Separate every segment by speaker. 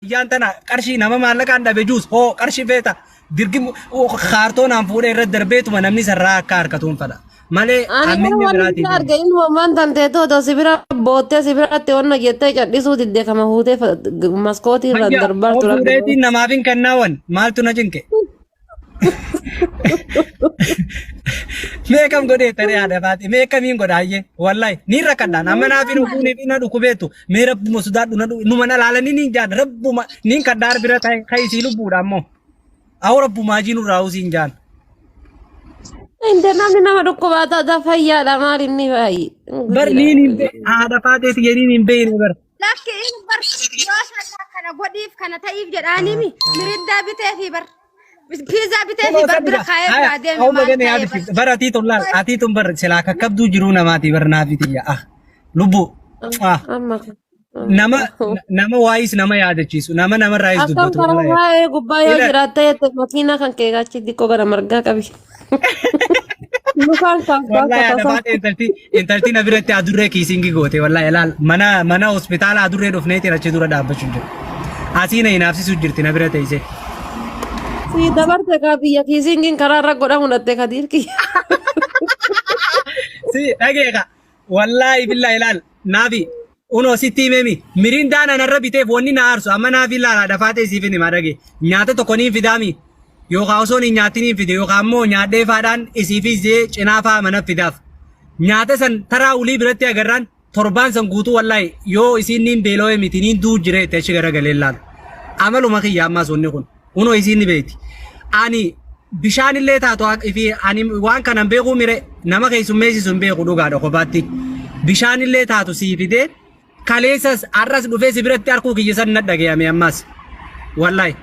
Speaker 1: Iyyaan tana qarshii nama maallaqaan dhabe juus hoo qarshii feeta dirgi kaartoonaan fuudhee irra darbeetuma namni sarraa akka harkatuun fedha. Malee
Speaker 2: Ani garuu
Speaker 1: hamminni
Speaker 2: wanni
Speaker 1: biraatiin
Speaker 2: bira arge inni waan tanteetu otoo si bira boottee si biratti wanna jettee callisuu didde kama fuutee maskootii irraan
Speaker 1: Fayyaa
Speaker 2: darbaa
Speaker 1: hoo
Speaker 2: turan.
Speaker 1: fuudheetiin namaaf hin kennaawan maaltu na cinqe. Mee kam godhee taree haadha baate mee kamiin godha hayyee wallahi niin rakkadhaan amma naaf hin hukuuniif na dhukubeetu mee rabbuma sodaadhu na numa na laalanii niin jaan rabbuma niin kadhaar bira ta'e kaisii lubbuudha ammoo awwa rabbumaa jiin irraa usiin jaan.
Speaker 2: Inte namni nama dhukkubaa taata fayyaadha maal inni baay'ee.
Speaker 1: Bar niin hin be haadha faateeti jedhiin hin beekne bar.
Speaker 3: Lakki inni bar yoo shallaa kana godhiif kana ta'iif jedhaanimi mirindaa biteefi bar piizaa biteefi bar bira kaayee biraa deeme
Speaker 1: Awwa
Speaker 3: maal
Speaker 1: gane
Speaker 3: ta'ee
Speaker 1: yaadu
Speaker 3: bar.
Speaker 1: bar atii tun laal atii tun bar silaa kakkabduu jiruu namaati bar naafi tiyya ah lubbu ah
Speaker 2: Amma
Speaker 1: nama nama waayis nama yaadachiisu nama namarraayis
Speaker 2: Akkam
Speaker 1: dubbatu
Speaker 2: karaa
Speaker 1: wallahi.
Speaker 2: waa'ee gubbaa yoo
Speaker 1: Ila-
Speaker 2: jiraatte jette makiinaa kan kee achi xiqqoo gara margaa qabi. Mukaan kan
Speaker 1: Wallahi
Speaker 2: bakka
Speaker 1: haadha
Speaker 2: tasaa.
Speaker 1: baate intalti intalti na biratti adurree kiisingi goote wallahi ilaal mana mana hospitaala adurree dhufneetiin achi dura dhaabbachuu jiru. Asii na hinaafsisuu jirti na bira teessee.
Speaker 2: Si dabarte kaa biyya kiisingiin karaa irra godhamu dhatte kadiir kiyya.
Speaker 1: Si dhageeka wallahi billahi ilaal naafi unoo sitti himemi mirindaan anarra biteef wanni na aarsu amma naafi ilaal haadha faatee siif hin himaa dhage nyaata tokko niin fidaami yookaan osoo hin nyaatin hin fide yookaan immoo nyaadhee faadhaan isiifis jee cinaa faa mana fidaaf nyaata san taraa ulii biratti agarraan torbaan san guutuu wallahi yoo isiin niin beeloo'e miti niin duu jira itti achi garagalee laalu amaluma kiyya ammaas wanni kun Kunoo isiin ni beekti. Ani bishaan illee taatu fi ani waan kanan beekuu mire nama keessummeessisu hin beeku dhugaadha kophaatti. Bishaan illee taatu sii fidee kaleessas har'as dhufee si biratti arkuu kiyya san na dhagayame ammaas. Wallahi.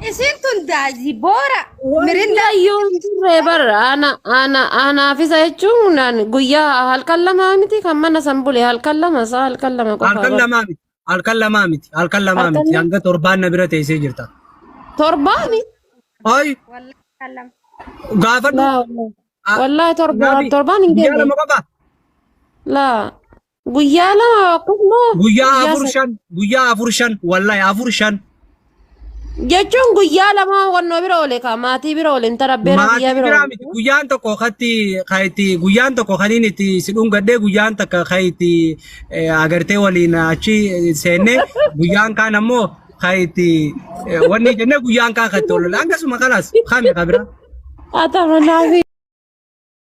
Speaker 3: Isiin tun daazii boora mirindaa
Speaker 2: Guyyaa hin turre bar ana ana anaaf isa jechuun guyyaa halkan lama miti kan mana san bule halkan lama isaa halkan lama qofa
Speaker 1: Halkan
Speaker 2: bar.
Speaker 1: lamaa miti. Halkan lamaa miti. Halkan lamaa
Speaker 2: Halkan
Speaker 1: miti.
Speaker 2: lama.
Speaker 1: Hanga torbaan na bira teessee jirta.
Speaker 2: Torbaani?
Speaker 1: Ay
Speaker 3: Wallahi kallam.
Speaker 1: gaafadhu.
Speaker 2: Laa wallahi.
Speaker 1: Ah,
Speaker 2: Wallahi torbaan
Speaker 1: Naafi
Speaker 2: torbaan hin
Speaker 1: guyyaa
Speaker 2: geenye.
Speaker 1: lama qofa.
Speaker 2: Laa guyyaa lama akkasuma
Speaker 1: Guyyaa
Speaker 2: guyyaa
Speaker 1: afur
Speaker 2: sadi.
Speaker 1: shan. Guyyaa afur shan. Wallahi afur shan.
Speaker 2: Jechuun guyyaa lama wannoo bira oole kaa maatii bira oole intala abbeera
Speaker 1: Maatii
Speaker 2: kiyyaa bira
Speaker 1: biraa
Speaker 2: oole.
Speaker 1: miti. Guyyaan tokko katti ka itti guyyaan tokko kaniin itti si dhungadhee guyyaan takka ka itti agartee waliin achi seennee guyyaan kaan ammoo ka itti wanni jennee guyyaan kaan ka itti oolole akkasuma kalaas kami ka biraa.
Speaker 2: Haa ta'u naafi.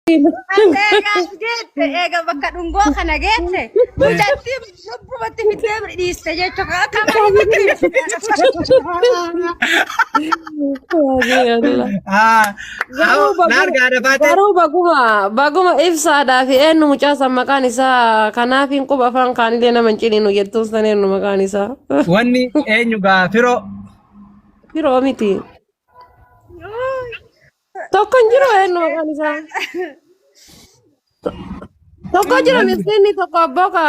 Speaker 3: Ati eega as geette eega bakka dhungoo kana geette mucattii lubbumatti fiddee dhiiste jechuudha. Akka
Speaker 1: Ah,
Speaker 2: Garuu
Speaker 1: na argaa dafaatee.
Speaker 2: garuu baguma baguma ibsaadhaa fi eenyu mucaa san maqaan isaa kanaaf hin quba afaan kaanillee nama hin ciniinu jettuun san eenyu maqaan isaa.
Speaker 1: Wanni eenyu gaa firoo.
Speaker 2: Firoo miti. Tokko hin jiru eenyu maqaan isaa. Tokko jira miskiinni tokko abboo ka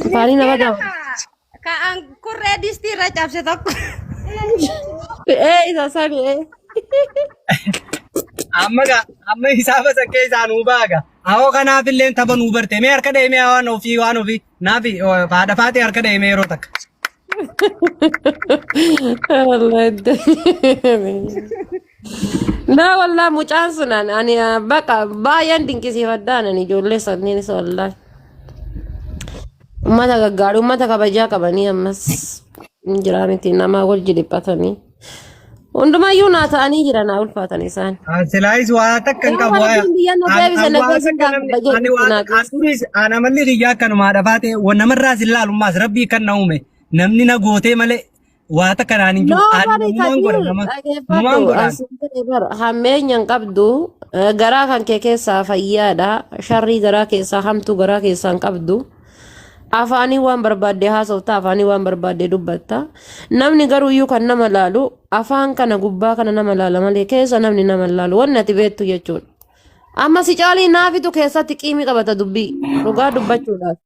Speaker 2: afaanii nama
Speaker 3: Miskiina
Speaker 2: daba.
Speaker 3: ka ka an kurree distii irra cabse tokko.
Speaker 2: Ee isa sani ee.
Speaker 1: Amma gaa amma hisaaba san keessaa nuu baaga. Awoo kanaaf illee tapha nuu barte. Mee harka deemee waan ofii waan ofii. Naafi haadha faatee harka deemee yeroo takka.
Speaker 2: Na wallah mucaan sun ani ani, baqa baay'een dinqisiifadhaan ani ijoollee sanniin isa wallahi. Uummata gaggaarii uummata kabajaa qabanii ammas hin jiraa miti namaa wal jiliphatanii. Hundumayyuu naa ta'anii jira naa ulfaatan isaan.
Speaker 1: Silaayis waa takka hin
Speaker 2: Yoo
Speaker 1: qabu.
Speaker 2: rabbiin biyya nu deebise na geessin gaafadha
Speaker 1: Ani
Speaker 2: jedhu
Speaker 1: waa
Speaker 2: naa
Speaker 1: an duris an amalli kiyya akkanuma haadha faatee wa namarraas hin laalummaas rabbii kan na uume namni na gootee malee waa takka naan hin jiru.
Speaker 2: No
Speaker 1: Ani
Speaker 2: bari
Speaker 1: namumaan godha
Speaker 2: kadir
Speaker 1: nama
Speaker 2: dhaggeeffadhu
Speaker 1: namumaan godhaan.
Speaker 2: asiin ta'e bar hammeenya hin qabdu garaa kan kee keessaa fayyaadha sharrii garaa keessaa hamtuu garaa keessaa hin qabdu afaanii waan barbaadde haasofta afaanii waan barbaadde dubbatta namni garuu iyyuu kan nama laalu afaan kana gubbaa kana nama laala malee keessa namni nama hin laalu wanni ati beektu jechuudha. Amma si caalii naafitu keessatti qiimii qabata dubbii dhugaa dubbachuudhaaf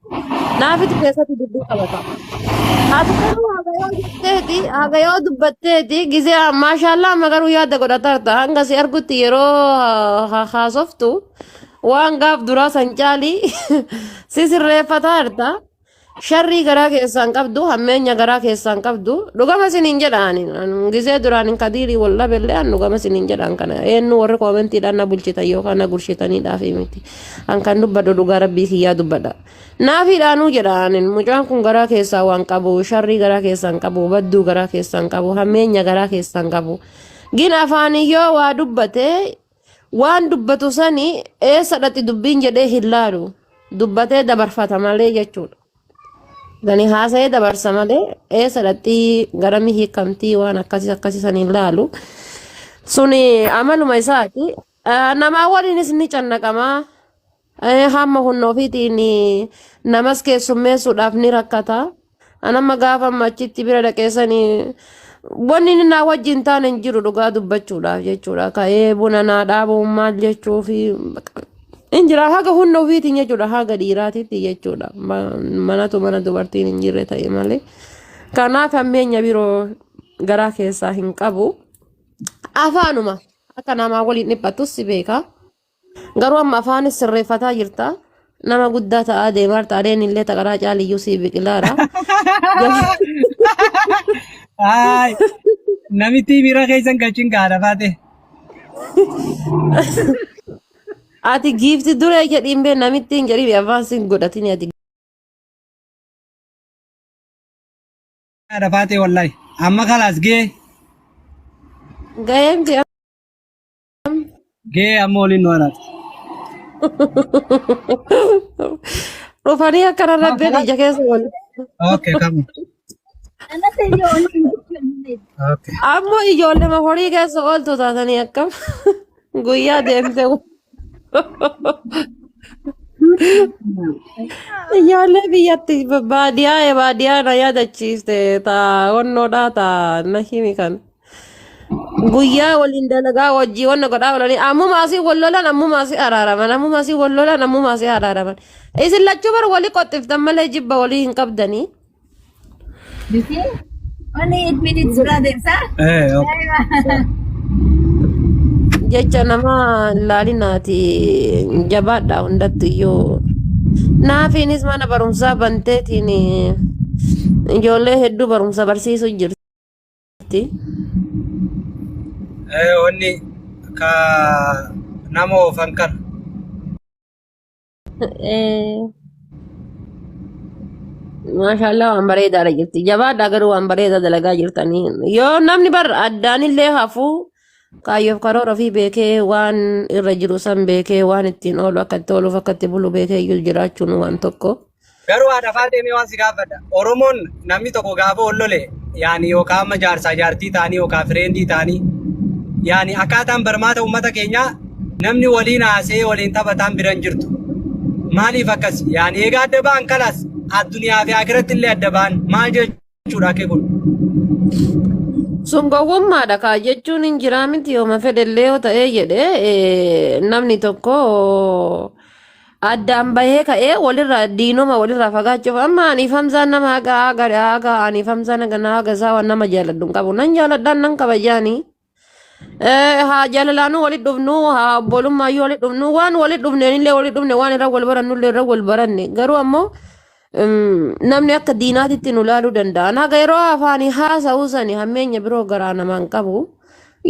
Speaker 2: naafitu keessatti dubbii qabata. Ati garuu haga yoo jetteeti haga yoo dubbatteeti gizee maashaallaa amma garuu yaada godhatarta hanga si argutti yeroo haasoftu waan gaaf duraa san caalii si sirreeffataarta. Sharrii garaa keessaan qabdu, hammeenya garaa keessaan qabdu. Dhugama isiniin jedha ani. Gisee duraan hin kadiirii wal dhabellee an dhugama isiniin jedhaan kana. Eenyu warri koomentiidhaan na bulchitan yookaan na gursitaniidhaaf miti. An kan dubbadhu dhugaa rabbii kiyyaa dubbadha. Naafiidhaanuu jedha ani. Mucaan kun garaa keessaa waan qabu, sharrii garaa keessaan qabu, badduu garaa keessaan qabu, hammeenya garaa keessaan qabu. Gin afaanii yoo waa dubbate waan dubbatu sani eessa dhaqxi dubbiin jedhee hin laalu. Dubbatee dabarfata malee jechuudha. Gani haasa'ee dabarsa malee eessa dhaqxii garamii hiikamtii waan akkasii akkasii san hin laalu. Suni amaluma isaati. Namaa waliinis ni cannaqama. Hamma humna ofiitiin namas keessummeessuudhaaf ni rakkata. An amma gaafa amma achitti bira dhaqeessanii wanni inni naa wajjin taane hin jiru dhugaa dubbachuudhaaf jechuudha. Ka'ee buna naa dhaabuun maal jechuu fi hin jira haga humna ofiitiin jechuudha haga dhiiraatitti jechuudha. Manatu mana dubartiin hin jirre ta'e malee. Kanaaf hammeenya biroo garaa keessaa hin qabu. Afaanuma akka namaa waliin dhiphatus si beeka. Garuu amma afaanis sirreeffataa jirta. Nama guddaa ta'aa deemaa jirta. Adeen illee taqaraa caaliyyuu sii biqilaara.
Speaker 1: Ay, namitti miira keessan galchin gaadha baate.
Speaker 2: Ati giifti duree jedhiin bee namitti hin jedhiin afaan sin godhatin ati.
Speaker 1: Haadha baate wallahi. Amma kalaas gee
Speaker 2: Gaheen kee
Speaker 1: gee amma waliin nu araarti.
Speaker 2: Dhufanii akkana rabbeen ija keessa wal.
Speaker 1: Okay, come. Okay.
Speaker 2: Ammoo ijoollee horii keessa ooltu taatanii akkam guyyaa deemte. Ijoollee biyyatti baadiyyaa baadiyyaa na yaadachiiste taa wannoodhaa taa na himi kan. Guyyaa waliin dalagaa wajjii wanna godhaa oolanii ammuma asii wal lolan ammuma asii araaraman ammuma asii wal lolan ammuma asii araaraman. Isin lachuu bar walii qoxxiftan malee jibba walii hin qabdanii.
Speaker 3: You see? Only 8 minutes, brother, sir.
Speaker 1: Okay.
Speaker 2: Jecha nama laalinaati jabaadha hundattu iyyuu. Naafiinis mana barumsaa banteetiin ijoollee hedduu barumsa barsiisuu jirti.
Speaker 1: Wanni ka nama oofan kana.
Speaker 2: Maashaallah waan bareedaadha jirti. Jabaadha garuu waan bareedaa dalagaa jirtanii. Yoo namni bar addaanillee hafuu kaayyoof karoora ofii beekee waan irra jiru san beekee waan ittiin oolu akka itti ooluuf akka itti bulu beekee iyyuu jiraachuun waan tokko.
Speaker 1: Garuu haadha faatee mee waan si gaafadha. Oromoon namni tokko gaafa wal lole yaani yookaan amma jaarsaa jaartii ta'anii yookaan fireendii ta'anii yaani akkaataan barmaata uummata keenyaa namni waliin haasee waliin taphataan bira hin jirtu. Maaliif akkas? Yaani egaa adda ba'an kalaas addunyaa fi akiratti illee adda ba'an maal jechuudha akki kun?
Speaker 2: Sun gowwummaadha kaa jechuun hin jiraa miti yooma fedhellee yoo ta'ee jedhe namni tokko addaan bahee ka'ee walirraa diinoma walirraa fagaachuuf amma aniif Hamzaan nama haga haga haga aniif Hamzaan haga haga isaa waan nama jaaladhu hin qabu nan jaaladhaan nan kabajaanii. Haa jaalalaanuu walit dhufnu haa obbolummaa walit dhufnu waan walit dhufneen illee walit dhufne waan irra wal barannu illee irra wal baranne garuu ammoo namni akka diinaatitti nu laaluu danda'a. Haga yeroo afaanii haasa'uu sani hammeenya biroo garaa namaan qabu.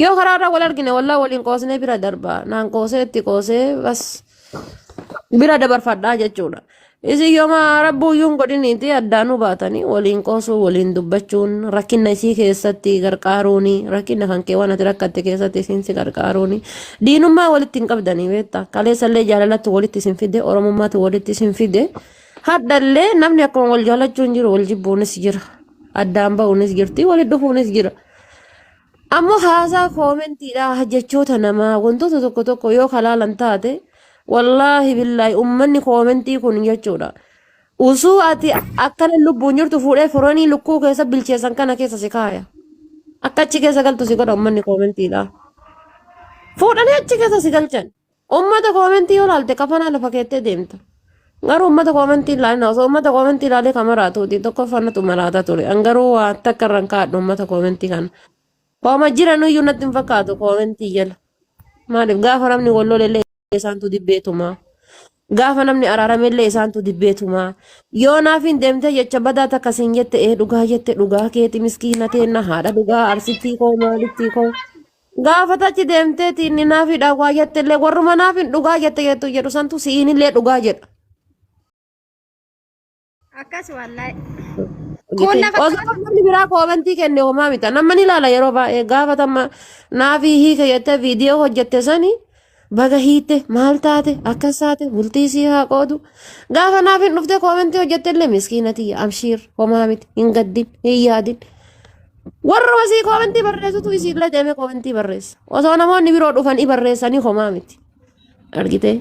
Speaker 2: Yoo karaa irra wal argine wallaa waliin qoosnee bira darba. Naan qoosee itti qoosee bas bira dabarfadhaa jechuudha. Isin yooma rabbuuyyuu hin godhiniiti addaanuu baatanii waliin qoosuu waliin dubbachuun rakkina isii keessatti garqaaruuni rakkina kan kee waan ati rakkatte keessatti isiin si garqaaruuni diinummaa walitti hin qabdanii beektaa kaleessallee jaalalatti walitti isin fide oromummaatti walitti isin fide hadhallee namni akkuma wal jaalachuun jiru wal jibbuunis jira addaan ba'uunis jirti walitti dhufuunis jira. Ammoo haasaa koomentiidha jechoota namaa wantoota tokko tokko yoo kalaalan taate wallaahi billaahi ummanni koomentii kun jechuudha. Usuu ati akkana lubbuun jirtu fuudhee foronii lukkuu keessa bilcheessan kana keessa si kaaya. Akka achi keessa galtu si godha ummanni koomentiidha. Fuudhanii achi keessa si galchan. Ummata koomentii yoo laalte kafanaa lafa keettee deemta. Garuu ummata koomentii ilaalina osoo ummata koomentii ilaalee kan maraatuuti tokkoffaa natu maraata ture. An garuu waa takka irra hin kaadhu ummata koomentii kana. Waama jiran iyyuu natti hin fakkaatu koomentii jala. Maaliif gaafa namni wal lole illee isaantu dibbeetuma. Gaafa namni araaramellee isaantu dibbee tumaa. Yoo naafiin deemtee jecha badaa takka siin jette ee dhugaa jette dhugaa keeti miskiina teenna haadha dhugaa arsittii koo maalittii koo. Gaafa tachi deemtee tiinni naafiidhaan waa jettellee warruma naafiin dhugaa jette jettu jedhu santu si'iinillee dhugaa jedha.
Speaker 3: Akkas wallahi. Kun na
Speaker 2: Osoo
Speaker 3: fakkaata.
Speaker 2: namni biraa koomentii kenne homaa mita. Nama ni ilaala yeroo baay'ee gaafa tamma naafii hiika jettee viidiyoo hojjette sani baga hiitte maal taate akkas taate bultii sii haa qoodu. Gaafa naafiin dhuftee koomentii hojjette illee miskiina tiyya amshiir homaa miti hin gaddin hin yaadin. Warra wasii koomentii barreessutu isiillee deemee koomentii barreessa. Osoo namoonni biroo dhufan i barreessanii homaa miti. Argitee?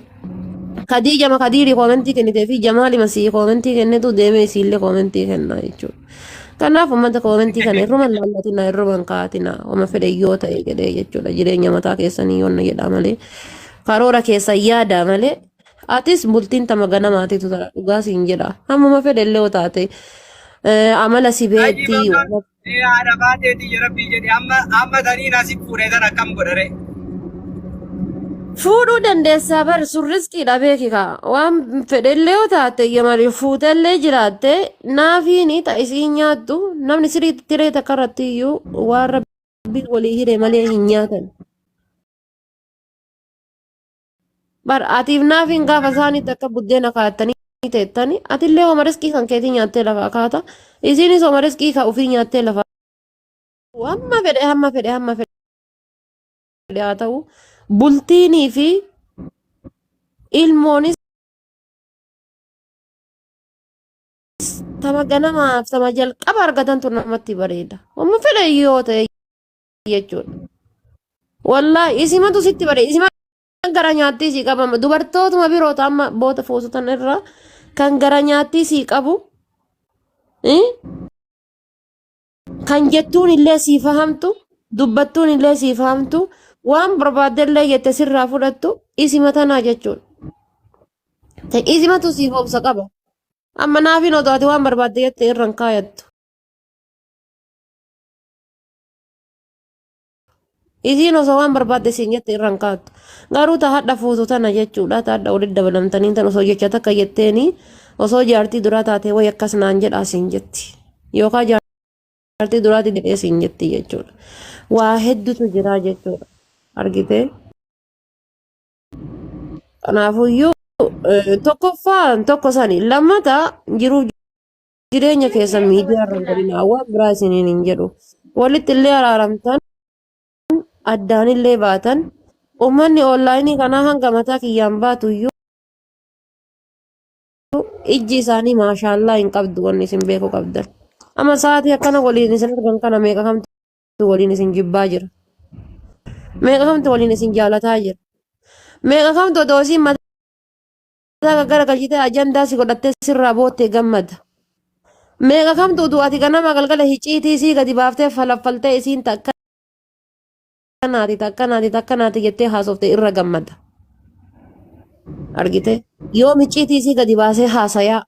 Speaker 2: Kadiijama kadiiri koomentii kennitee fi jamaalima sii koomentii kennitu deemee isiillee koomentii kenna jechuudha. Kanaaf uummata koomentii kana irruma laallatina irruma hin kaatina oma fedhe yoo ta'e jedhee jechuudha jireenya mataa keessanii yoonna jedhaa malee karoora keessa yaadaa malee atis bultiin tama ganamaatitu ta'a dhugaa siin jedha hammuma fedhe illee yoo taate amala si beetti
Speaker 1: Mee haadha baateeti ya rabbii jedhi amma amma taniin asi fuudhe tan akkam godhare.
Speaker 2: Fuudhuu dandeessaa bar sun riskiidha beeki kaa waan fedhellee yoo taate yamari fuutellee jiraatte naafiini ta isiin nyaattu namni sirii tiree takka irratti iyyuu waan rabbiin walii hire malee hin nyaatan. Bar atiif naafiin gaafa isaaniitti akka buddeena kaa'attanii teettani atillee homa riskii kan keetii nyaattee lafaa kaata isiinis homa riskii kan ofii nyaattee lafaa hamma fedhe hamma fedhe hamma fedhe haa ta'u bultiinii fi ilmoonis tama ganamaaf tama jalqaba argatantu namatti bareeda hamma fedhe yoo ta'e jechuudha. Wallaahi isimatu sitti bareeda isima gara nyaattii sii qabama dubartootuma biroota amma boota fuusutan irra kan gara nyaattii sii qabu kan jettuun illee sii fahamtu dubbattuun illee sii fahamtu waan barbaadde illee jette sirraa fudhattu isima tanaa jechuudha. Isimatu siif obsa qaba. Amma naafiin odoo ati waan barbaadde jette irra hin kaayattu. Isiin osoo waan barbaadde siin jette irra hin kaattu. Garuu ta hadha fuutu tana jechuudha. Ta hadha walitti dabalamtanii tan osoo jecha takka jetteeni osoo jaartii duraa taatee way akkas naan jedhaa siin jetti. Yookaan jaartii duraati jedhee siin jetti jechuudha. Waa hedduutu jira jechuudha. Argitee? Kanaafuyyuu tokkoffaan tokko sani lammata jiruuf jireenya keessa miidiyaa irra hin godhinaa waan biraa isiniin hin jedhu. Walitti illee araaramtan addaan illee baatan uummanni onlaayinii kanaa hanga mataa kiyyaan baatu iyyuu ijji isaanii maashaallaa hin qabdu wanni isin beekuu qabdan. Amma sa'aatii akkana waliin isin argan kana meeqa kamtu waliin isin jibbaa jira. Meeqa kamtu waliin isin jaalataa jira. Meeqa kamtu odoo isin mataa gaggaragalchitee ajandaa si godhattee sirraa boottee gammada. Meeqa kamtu utuu ati ganama galgala hiciitii isii gadi baaftee falaffaltee isiin takkanaati takkanaati takkanaati jettee haasofte irra gammada. Argite? Yoom hiciitii isii gadi baasee haasayaa.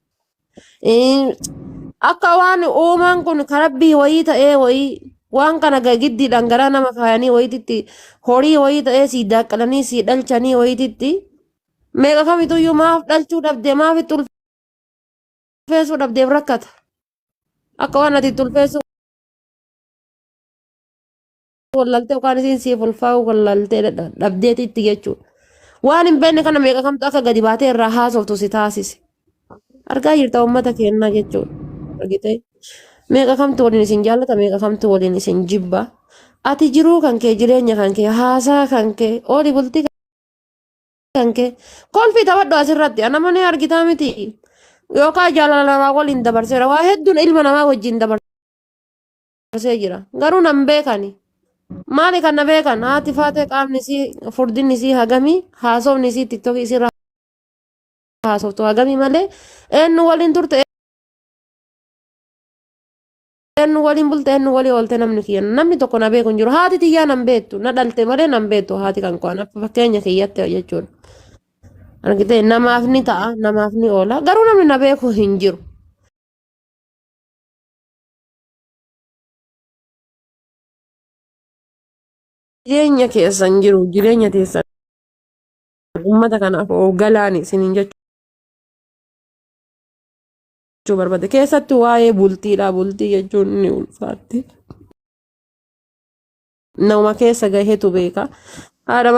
Speaker 2: Akka waan uumaan kun karabbii wayii ta'ee wayii waan kana giddiidhaan garaa nama kaayanii wayiititti horii wayii ta'ee sii daaqqalanii sii dhalchanii wayiititti meeqa kamituyyuu maaf dhalchuu dhabdee maaf itti ulfeessuu dhabdeef rakkata. Akka waan ati itti ulfeessuu wallaltee yookaan isiin siif ulfaa'uu wallaltee dhabdeetitti jechuudha. Waan hin beekne kana meeqa kamtu akka gadi baatee irraa haasoftu si taasise. Argaa jirta uummata keenyaa jechuudha. Argitee meeqa kamtu waliin isin jaallata meeqa kamtu waliin isin jibba. Ati jiruu kan kee jireenya kan kee haasaa kan kee ooli bultii kan kee kolfii taphadhu asirratti anama ni argitaa miti yookaan jaalala namaa waliin dabarseera waa hedduun ilma namaa wajjin dabarsee jira garuu nan beekani maali kan na beekan haati faatee qaamni isii furdinni isii hagamii haasofni isii tiktokii isii haasoftu hagamii malee eenyu waliin turte Eenyu waliin bulte eenyu walii oolte namni kiyya namni tokko na beeku hin jiru haati tiyyaa nan beektu na dhalte malee nan beektu haati kan koo anaaf fakkeenya kiyyatti jechuudha. Argitee namaaf ni ta'a namaaf ni oola garuu namni na beeku hin jiru. Jireenya keessan jiru jireenya teessan uummata kanaaf oogalaani isiniin jechuudha. jechuu barbaade. Keessattuu waa'ee bultiidha. Bultii jechuun ni ulfaatti. Nama keessa gaheetu beeka. Haadha